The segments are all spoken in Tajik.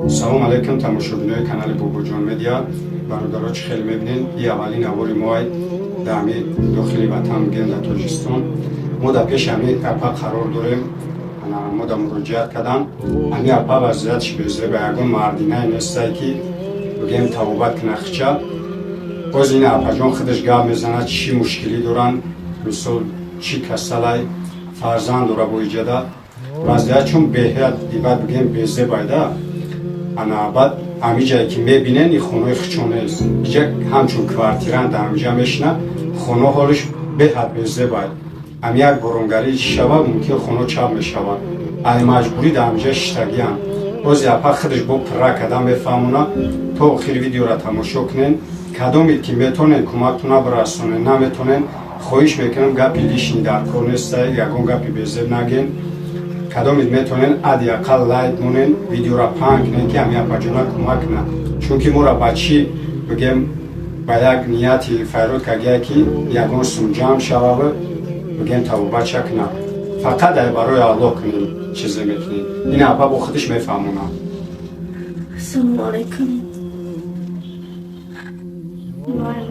Салом алейкум, тамошобинои канали Бобоҷон Медиа. Бародаро, чӣ хеле мебинен, и аввалин навори моай дар ҳами дохили ватан, мегӯем, дар Тоҷикистон. Мо дар пеши ҳами апа қарор дорем. Мо дар муроҷиат кардам. Ҳами апа вазъиятш безеба, ягон мардинае нестае, ки бигӯем тавобат кунад хича. Боз ин апаҷон худаш гап мезанад, чӣ мушкилӣ доранд, мисол, чӣ касалай, фарзанд дора бо иҷада. Вазъият чун беҳад дибад, бигӯем, безебайда. Ана баъд ҳамиҷае ки мебинен, и хонаи хичон нест, иҷа ҳамчун квартирант дар ҳамиҷа мешина. Хона ҳолиш беҳад безебай. Ҳам як боронгарӣ шава, мумкин хона чап мешавад. Ай маҷбурӣ дар ҳамиҷа шиштагианд. Бози апа худаш бо пурра карда мефаҳмона. То охири видеора тамошо кунен. Кадомед ки метонен, кӯмактона бирасонен. Наметонен, хоҳиш мекунам, гапи лишний дар кор нестай, ягон гапи безеб наген. Кадомед метонен, ади ақал лайк монен, видеора паҳн кунен, ки ҳами апаҷона кӯмак кунад, чунки моро ба чӣ бигем, ба як нияти файрод кардия, ки ягон сум ҷамъ шавава, бигем, тавобача кунад. Фақат ай барои Аллоҳ кунем, чизе мекунем. Ин апа бо худаш мефаҳмонад. Ассалому алайкум. Ман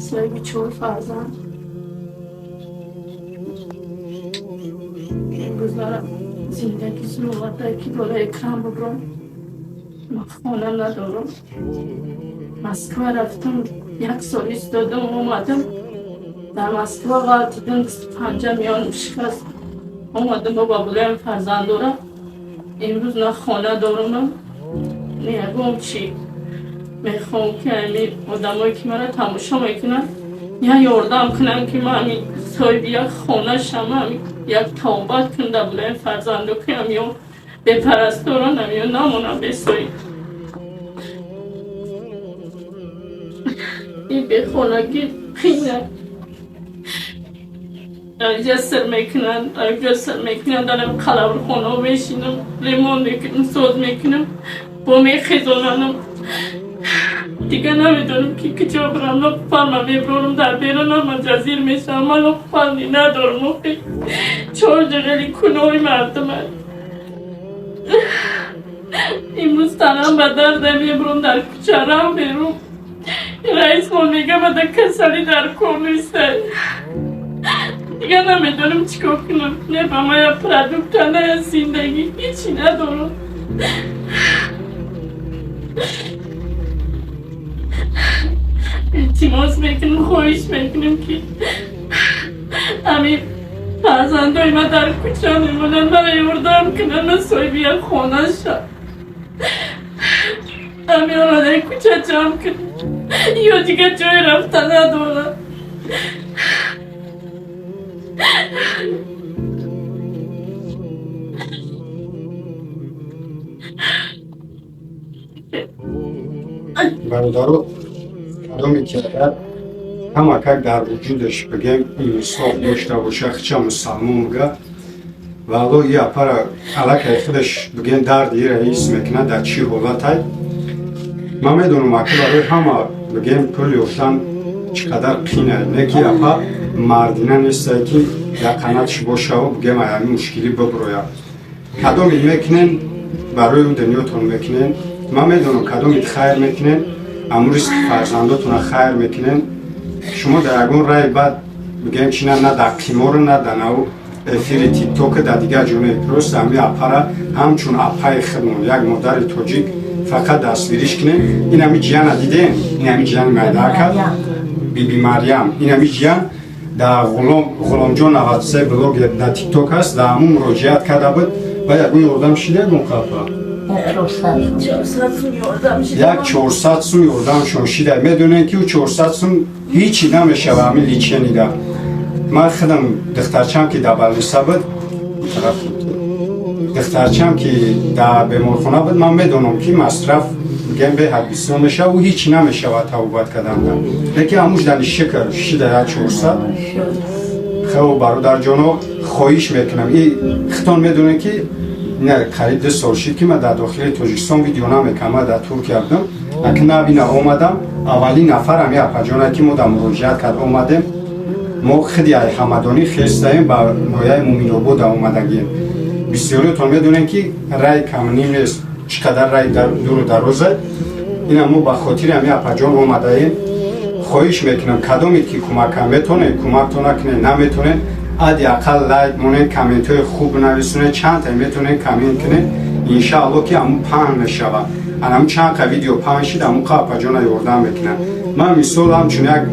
соҳиби чор фарзанд. Имрӯз зиндагӣ зур оварда, ки болои экран бубрам. Ман хона надорам. Москва рафтам, як сол истодам, омадам. Дар Москва ғалтидам, панҷа миёнам шикаст. Омадам бо бабулаям фарзанд дорам. Имрӯз на хона дорамам, на ягон чӣ. Мехоҳам, ки ҳами одамое, ки маро тамошо мекунанд, я ёрдам кунанд, ки ман ҳами соҳиби як хона шам, ҳами як тавбат кунам дар болои фарзандо, ки ҳамиё бепарасторон, ҳамиё намонам бесоҳиб. Ин бехонагӣ қина. Инҷа сир мекунанд, инҷа сир мекунанд, дар қалабрхонаҳо мешинам, ремонт мекунам, соз мекунам, бо мехезонанам. Дигар намедонам, ки куҷо бирам. Лоқпалма мебурам, дар берунам ҷазир мешавам. Ман лоқпални надорам. Охи чор ҷағали кунои мардумад. Имрӯз танам ба дарда, мебурам дар кӯча, рам берун. Раисмон мега, бада касалӣ дар кор нестай. Дигар намедонам, чӣ кор кунам. Не ба ман я продукта, на я зиндагӣ, ҳечи надорам. Илтимос мекунам, хоҳиш мекунам, ки ҳамин фарзандои ман дар кӯча мемонанд, мара ёрдам кунанд, ман соҳиби як хона шам. Ҳаминро дар кӯча ҷамъ кунам ё дигар ҷое рафта надорам. Бародаро, кадоме ки агар ҳамакак дар вуҷудаш, бигем, инсоф дошта боша, хича мусалмон буга, валло и апара аллакай худаш, бигем, дарди ира ҳис мекунад, дар чӣ ҳолатай. Ман медонам, ака, барои ҳама, бигем, пул ёфтан чӣ қадар қинай, не ки апа мардина нестай, ки дар қанатш бошаву, бигем, аями мушкилӣ биброяд. Кадомед мекунен, барои ӯ дунётон мекунен. Ман медонам, кадомед хайр мекунен, аму ризқи фарзандотона хайр мекунен. Шумо дар ягон рай бад, бигем, чи на дар қимору, на дар нав эфири тиктока, дар дигар ҷо не. Просто ҳами апара ҳамчун апаи худмон, як модари тоҷик, фақат дастгириш кунем. Ин ҳами ҷияна дидем, ин ҳами ҷияни майдака, биби Марьям. Ин ҳами ҷиян дар Ғуломҷон 93 блогер дар тикток аст, дар ҳамун муроҷиат карда буд ва ягон ёрдам шида, ягон қапа? Як 400 сум ёрдамшон шида. Медонем, ки ӯ 400 сум ҳичи намешава ҳамин леченида. Ман худам духтарчам, ки дар больница буд, духтарчам, ки дар беморхона буд, ман медонам, ки масраф, бигем, беҳад бисёр мешава, ӯ ҳичи намешава тавбат карданда. Лекин ҳамуш дани шукр шида як 400. Хел, бародарҷоно, хоҳиш мекунам, и хитон медонем, ки не қариб 2 сол шид, ки ман дар дохили Тоҷикистон видео намекунам. Ман дар Туркия будам, аки навина омадам. Аввалин нафар ҳами апаҷоне, ки мо дар муроҷиат кард, омадем. Мо худи ай ҳамадонӣ хестаем, ба ноҳияи Муминобода омадагием. Бисёриётон медонем, ки рай камним нест. Чӣ қадар рай дуру дароза. Ина мо ба хотири ҳами апаҷон омадаем. Хоҳиш мекунам, кадомед ки кӯмакам метонед, кӯмактон накунед, наметонед, ҳадди ақал лайк монед, комментҳои хуб нависонед, чандта метонед коммент кунед. Иншаалло, ки ҳамун паҳн мешавад. Анам чанд қа видео паҳн шид, ҳамун қа апаҷона ёрдам мекунад. Ман мисол ҳамчун як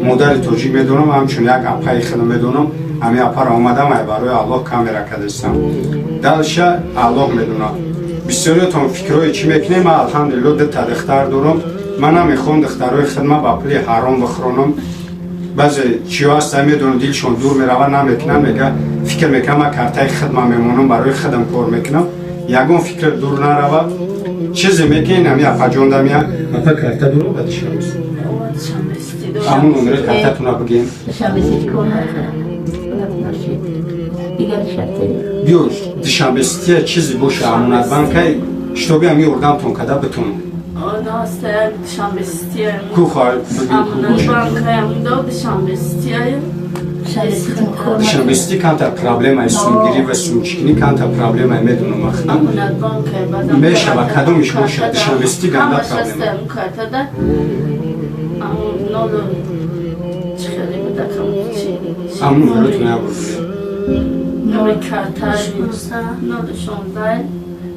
модари тоҷик медонам, ҳамчун як апаи худам медонам. Ҳами апара омадам, ай барои Аллоҳ камера кардастам. Дальше Аллоҳ медонад. Бисёриётон фикрҳои чӣ мекунем. Ман, алҳамдулилло, дута духтар дорам. Ман намехоҳам духтарои хидма ба пули ҳаром бихӯронам. Баъзе чиё ҳаста, медонам, дилшон дур мерава, намекунам. Мега, фикр мекунам, ман картаи хидма мемонам, барои худам кор мекунам. Ягон фикр дур нарава. Чизе мекунем, ҳами апаҷон дамия. Апа, карта дуру ба дишамес? Ҳамун номери картатуна бигем. Дигар шарте. Биё, Душанбесития чизе боша, Амонатбанкай, чтобы ҳами ёрдамтон када битонам. Ку хоҳар, бигем, ку боша. Душанбесити камтар проблемаи сумгирӣ ва сумчикинӣ, камтар проблемаи, медонам, ахна мешава. Кадомиш боша, Душанбесити ганда проблема. Ҳамун номеротон як бор бигем. Номери карта 016 23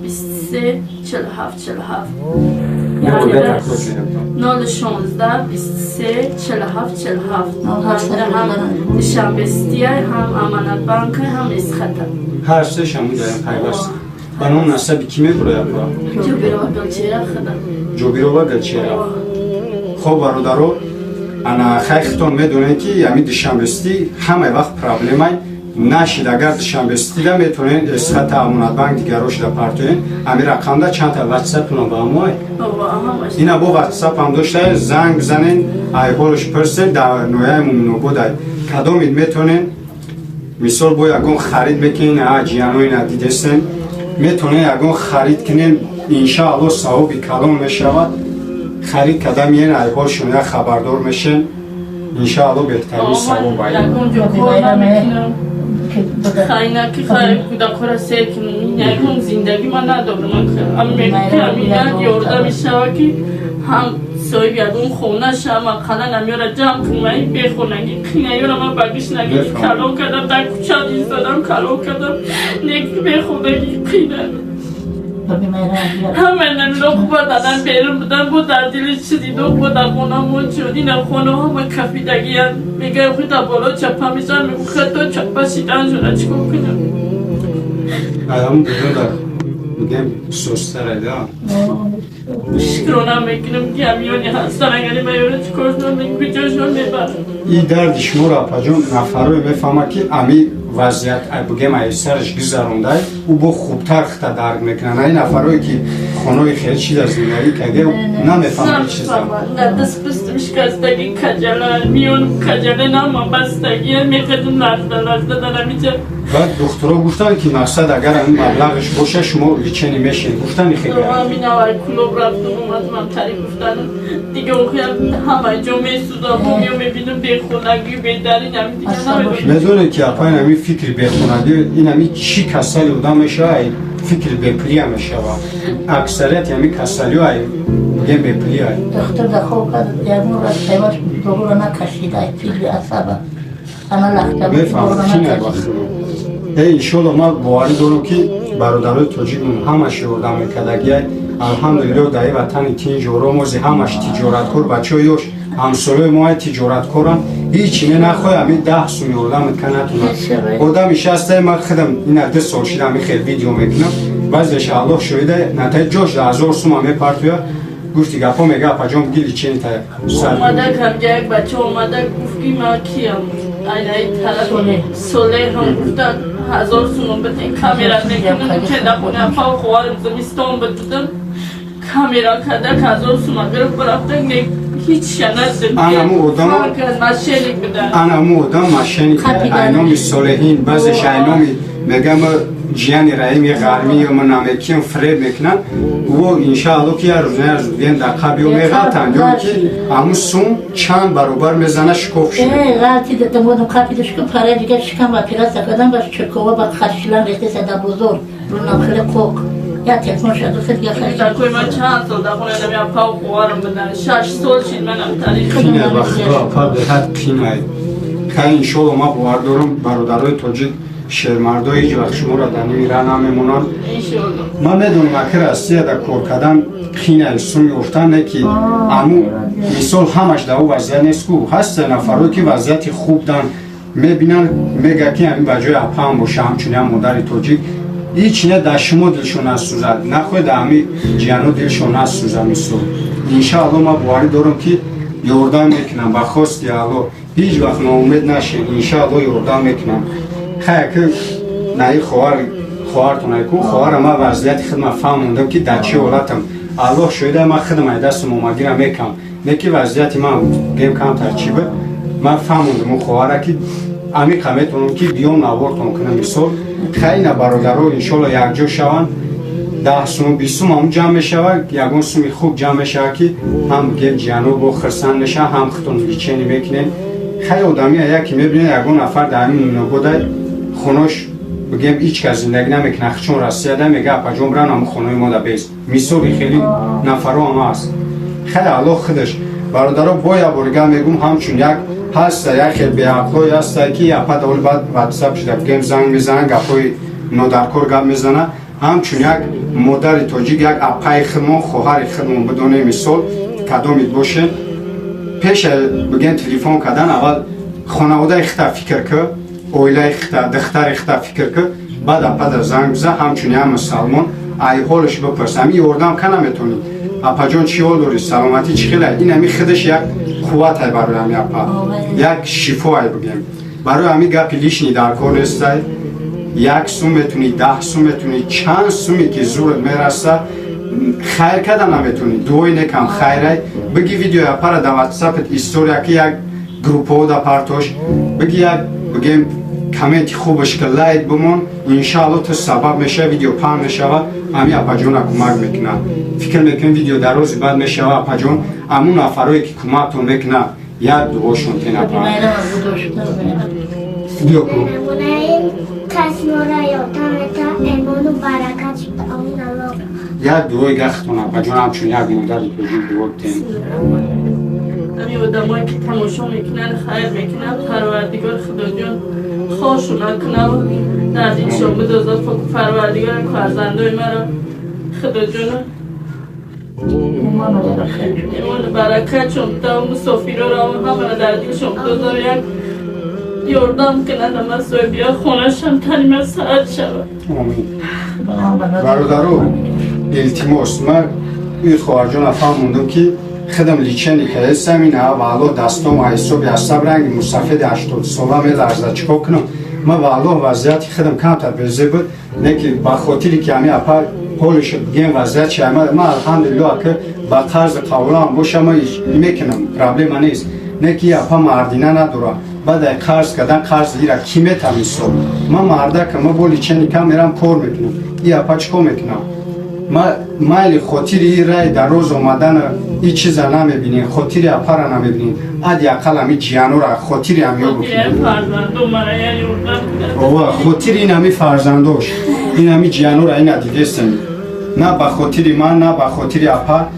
47 47. Як бор такрор кунем. 016 23 47 47. Ҳам Душанбесития, ҳам Амонатбанка, ҳам Эсхата. Ҳар сеш ҳамун даям пайваст. Ба ном насаби кӣ мебурояд, апа? Ҷобирова Гулчера худам. Ҷобирова Гулчера. Хоб, бародаро, ана хай, хитон медонед, ки ҳами Душанбеситӣ ҳамаи вақт проблемай нашид. Агар Душанбеситида метавонед, Эсхата, Амонатбанк, дигаро шуда партоен. Ҳами рақамда чандта ватсапуна ба ҳамоай. Ина бо ватсап ҳам дошта, занг бизанен, айҳолш пурсен. Дар нояи Муминободай кадомид метавонен, мисол, бо ягон харид мекунен, а ҷияноина дидесен, метавонен ягон харид кунен. Иншаалло, савоби калон мешавад. Харид карда миен, айҳолшон як хабардор мешен. Иншаалло, беҳтарин савоб ай. Ягон ҷо кор намекунам. Хайнаки хай, кӯдакҳоро сер кунам. Ягон зиндагӣ ман надорам. Ами як ёрдам мешава, ки ҳам соҳиби ягон хона шавам, ақаллан амёра ҷамъ кунам. Ай бехонагӣ қинаёра ман ба гишнагӣ калон кардам, дар кӯча истодам, калон кардам. Неки бехонагӣ қина. Ҳама намиро хуба дадан берун будан, бо дар дили чӣ дидо, бо дар хона мон шуд. Ина хона ҳама кафидагиян. Мегӯям, худ дар боло чапа мешавам, мегӯ, хато чапа шидан шуда, чӣ кор кунам? Ҳамун дунё мегӯем состарайда. Шукрона мекунам, ки ҳамёни ҳастан. Агари ба ёра чӣ кор шудам, куҷошон мебарам? Ин дарди шуморо, апаҷон, нафарое мефаҳмад, ки ами вазъият, бигем, ай сараш гузарондай, ӯ бо хубтар хита дарк мекунад. На ин нафарое, ки хонаи хел чиза зиндагӣ карда, намефаҳмад чиза. На даст пустам шикастагӣ, каҷала, миёнам каҷала, нама бастагӣ, мехедум, ларзда ларзда дар ҳамиҷа. Баъд духтуро гуфтанд, ки мақсад, агар ҳамин маблағаш боша, шумо лечение мешед, гуфтани хеле? Ҳамин аввал клуб рафтум, омадам, тари гуфтанам дига, охирам ҳама ҷо месӯзам, бо миё мебинам, бехонагӣ, бедарин, ҳамин дига намедонам. Медонед, ки апа, ин ҳамин фикри бехонагӣ, ин ҳамин чӣ касали одам мешава? Ай фикри бепулия мешава. Аксарияти ҳамин касалиҳо, ай бигем, бепулия. Духтур да хоб кард, ягон раз пайваш дорура накашид, ай фикри асаба. Ана лахта. Мефаҳмам, ки не вақт. Иншолло, ман боварӣ дорам, ки бародарои тоҷикмон ҳамаш ёрдам мекардагиай. Алҳамдулилло, дар ин ватани тинҷ оромози ҳамаш тиҷораткор, бачаҳои ёш, ҳамсолои мо ай тиҷораткоранд. Ҳичи не нахоҳ, ҳамин 10 сум ёрдамат ка натонад. Одами шастае, ман худам ина 2 сол шида ҳамин хел видео мекунам. Баъзеша, Аллоҳ шоҳида, натай ҷош да 1000 сума мепартоя. Гуфти гапҳо, мега, апаҷон, буги лечение та сар. Омада ҳамҷа як бача омада, гуфт, ки ман киям, айнаи тараф соле ҳам гуфтан, 1000 сумон битен, камера мекунам. Чеда хона апа хоҳарам зимистон будам, камера карда, 1000 сума гирифт, рафта, не ҳеч шанад. Анаму одамо Мошенник будан. Анаму одам мошенник, айноми Солеҳин. Баъзеш айноми мегам ҷияни Раими ғармӣ ё намекиям фреб мекунанд. Ӯ, иншаалло, ки як рӯз, на як рӯз бигем, дар қабиё меғалтанд, ё ки ҳамун сум чанд баробар мезана, шикоф шуд. Ғалти дадам, қапидаш ку пара дига шикам операция кардам, ба чиркова ба хашилан рехтеса дар бозор рунам хеле қоқ. Як телефон шуд, хеле Кӯдакои ман чанд сол дар хонаи одами апау хоҳарам будан. 6 сол шид манам тариқ. Қинай, ба худо, апа, беҳад қинай. Хай, иншолло, ман бовар дорам, бародарои тоҷик, шермардо ҳеҷ вақт шуморо дар ними раҳ намемонанд. Иншолло. Ман медонам, аки Россияда кор кардан қинай, сум ёфтан, не ки аму мисол ҳамаш дар ӯ вазъият нест ку. Ҳаста нафарое ки вазъияти хуб дан мебинанд, мега ки ҳамин ба ҷои апаам боша, ҳамчун як модари тоҷик. Ҳеч не, дар шумо дилшон насӯзад, нахоҳед дар ҳами ҷияно дилшон насӯзад. Мисол, иншаалло, ман боварӣ дорам, ки ёрдам мекунам. Ба хости Алло, ҳеҷ вақт ноумед нашед, иншаалло, ёрдам мекунам. Хай, ки наи хоҳар, хоҳартон ку, хоҳара, ман вазъияти худма фаҳмондам, ки дар чӣ ҳолатам. Аллоҳ шоҳида, ман худам ай дастам омадира мекам, не ки вазъияти ман гем камтар чӣ буд. Ман фаҳмондам ӯ хоҳара, ки амиқа метавонам, ки биём навортон кунам. Мисол, хайна, бародаро, иншолло, якҷо шаванд, 10 сум, 20 сум ҳам ҷамъ мешавад, ягон суми хуб ҷамъ мешавад, ки ҳам гем ҷияно бо хирсанд мешавад, ҳам худтон лечение мекунед. Хай, одамия яке мебинед, ягон нафар дар ҳамин Нунободай хонош, бигем, ҳеҷ кас зиндагӣ намекунад, чун Россияда мега: «Апаҷон, биран ҳамн хонаи мо да бес». Мисоли хеле нафаро ҳам ҳаст. Хеле Аллоҳ худаш, бародаро, бо як борига мегум, ҳамчун як ҳаста, як хел беақлое ҳаста, ки апа даволи баъд ватсап шуда, бигем, занг мезанад, гапҳои нодаркор гап мезанад. Ҳамчун як модари тоҷик, як апаи худмон, хоҳари худмон бидонем, мисол, кадомит бошед, пеша, бигем, телефон кардан аввал хонаводаи хита фикр кӣ, оилаи хита, духтари хита фикр кӣ, баъд апада занг биза. Ҳамчун як мусалмон ай ҳолаш бипурс. Ами ёрдам ка наметонӣ, апаҷон, чӣ ҳол дорӣ, саломатӣ чӣ хела? Ин ами худаш як қувватай барои ами апа, як шифоай, бигем. Барои ами гапи лишний дар кор нестай. 1 сум метунӣ, 10 сум метунӣ, чанд суме ки зурат мераса, хайр када наметунӣ, дуои некам хайрай. Биги, видеои апара дар ватсапет история ки, як группаҳо да партош, биги, як, бигем, комменти хубаш ки, лайк бимон. Иншаалло, ту сабаб мешава, видео паҳн мешава, ами апаҷона кӯмак мекунад. Фикр мекунем, видео дар рӯзи баъд мешава. Апаҷон, амун нафарое ки кӯмактон мекунад, як дуошон тенапа биё ку. Касмора ёрдам мета, эмону баракат шуда, амин, Аллоҳ. Як дуои гахтон, апаҷон, ҳамчун як модари тоҷик дуо битен. Ҳамин одамое ки тамошо мекунанд, хайр мекунанд, Парвардигор Худоҷон хошу накунав, дар дилшон бидозад. Парвардигорам, фарзандои маро, Худоҷона, имону баракатшон битав, мусофироро ҳамаро дар дилшон бидозад, як ёрдам кунанд, ама соҳибия хонашам танима саат шавад. Омин. Бародаро, илтимос, ман ин хоҳарҷона фаҳмондам, ки худам лечение кардастам ина ва Аллоҳ дастом ҳисоби асаб ранги мусафеди 80сола меларза. Чӣ кор кунам ман? Ва Аллоҳ, вазъияти худам камтар безе буд, не ки ба хотире ки ҳами апа ҳолиша, бигем, вазъият чи, ман, алҳамдулиллоҳ, ака, ба қарзи қавлаам боша, ман мекунам, проблема нест. Не ки апа мардина надора, баъд ай қарз кардан, қарз ира ки метам? Мисол, ман мардакам, ма бо лечение кам мерам, кор мекунам, и апа чӣ кор мекунам? Ма майли, хотири и рай дароз омадана и чиза намебинем, хотири апара намебинем, ади ақал ами ҷиянора хотири ҳамё бикунем. Ова, хотири ин ҳами фарзандош, ин ҳами ҷиянора ина дидестем. На ба хотири ман, на ба хотири апа,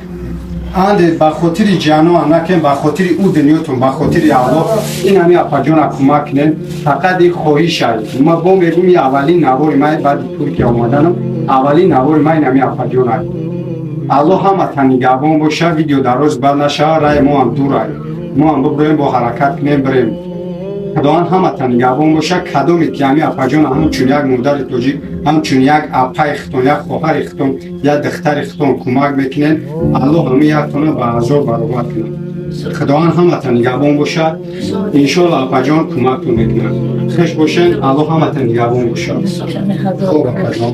анде ба хотири ҷияноам накем, ба хотири ӯ дунётон, ба хотири Аллоҳ ин ҳами апаҷона кӯмак кунем. Фақат ин хоҳишай ма бо мегум, и аввалин навори ман баъди Туркия омаданам, аввалин навори ман ин ҳами апаҷонай. Аллоҳ ҳаматан нигаҳбон боша. Видео дароз бад нашава, рай мо ҳам дурай, мо ҳам биброем, бо ҳаракат кунем, бирем. Худованд ҳаматан нигаҳбон боша. Кадоме ки ҳами апаҷона ҳамчун як модари тоҷик, ҳамчун як апаи хитон, як хоҳари хитон, як духтари хитон кӯмак мекунед, Аллоҳ ҳами яктона ба ҳазор баробар кунад. Худованд ҳаматан нигаҳбон бошад. Иншоалло, апаҷон кӯмактон мекунад. Хуш бошед, Аллоҳ ҳаматан нигаҳбон бошад. Хуб, апаҷон.